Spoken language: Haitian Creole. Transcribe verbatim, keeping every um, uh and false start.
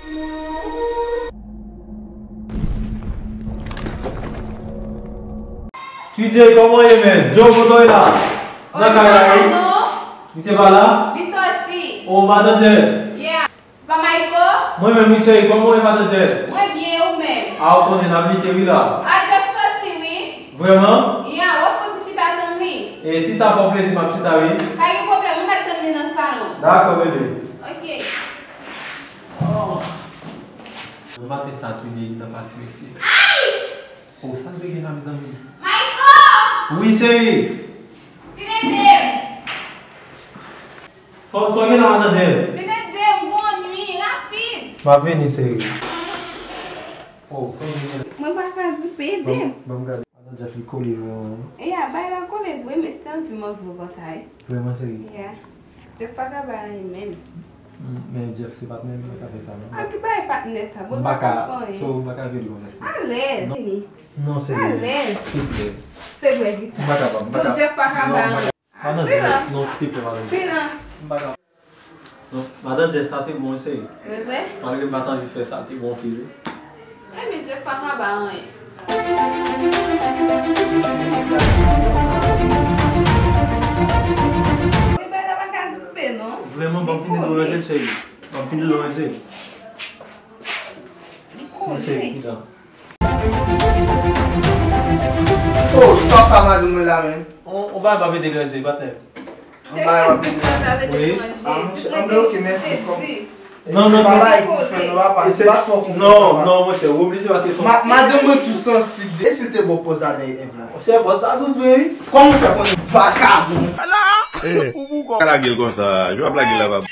T J, kòman w ye, man? Joe, kote w ye la? Nan kay la, wi. Misye pa la? Li soti. O, madan Jeff. Yeah. Pa Mayko? Mwen menm, wi, cheri, kòman w ye, madan Jeff? Mwen byen, ou menm? A, ou konnen, n ap lite, wi, la. A, Jeff soti, wi. Vrèman? Yeah, w ap fouti chita tann li. E si sa fè w plezi, m ap chita, wi. Pa gen pwoblèm, mwen mèt tann li nan salon. Dakò, bebe. Ok. Oh. Maten sa, tou li nan pati, mesye. Ay! Oh, sa l te gen la, mezanmi? Mayko! Wi, cheri. Vin ede m. Sa w, sa w gen la, madan Jeff? Vin ede m, gon nwi, rapid. M ap vini, cheri. Oh, sa w gen la? Mwen pa ka gripe, ede m. Ban m gade. Madan Jeff, li kole vre, wi. E a, bay la kole vre, men te anvi m anvi w konsa, wi. Vrèman, cheri? Ya. Jeff pa ka bay anyen menm. Mm, men Jeff se patnè m, li pa ka fè sa, non. A, ki bay patnè sa? Bon, m pa ka fè anyen. So, m pa ka vye li konsa, cheri. Alèz, vini. Non, cheri. Alèz. Silvouplè. Se vre, Gita. M pa kapab, m pa kapab. Jeff pa ka bay anyen. Madan Jeff, non, silvouplè, madan Jeff. M pa kapab. Non, madan Jeff, sa te bon, wi, cheri. Vre? Malgre m pa t anvi fè sa, te bon anpil, wi. Ebyen, Jeff pa ka bay anyen. Wi, bay la pa ka gripe, non. Vrèman, ban m fini dlo ranje l, cheri. Ban m fini dlo ranje l. Si, cheri, ki jan? Oh, sa w fè a madanm mwen la, menm? On, on bagay pa vle deranje, patnè. On bagay pa vle deranje. Wi. Ah, monchè, anben, ok, mèsi. Non, non, non. Se pa bagay pou fè, non, papa. Se pa fò pou fè, papa. Non, non, monchè, ou oblije pase son. Ma-, madanm mwen tou sansib. E si l te ba w pòz la dèyè Èv la? Monchè, pòz sa dous vre, wi. Kòman w fè konnen, vakabon? Ala! Ou pou kò. Pa lage l konsa, jwa lage l la, papa.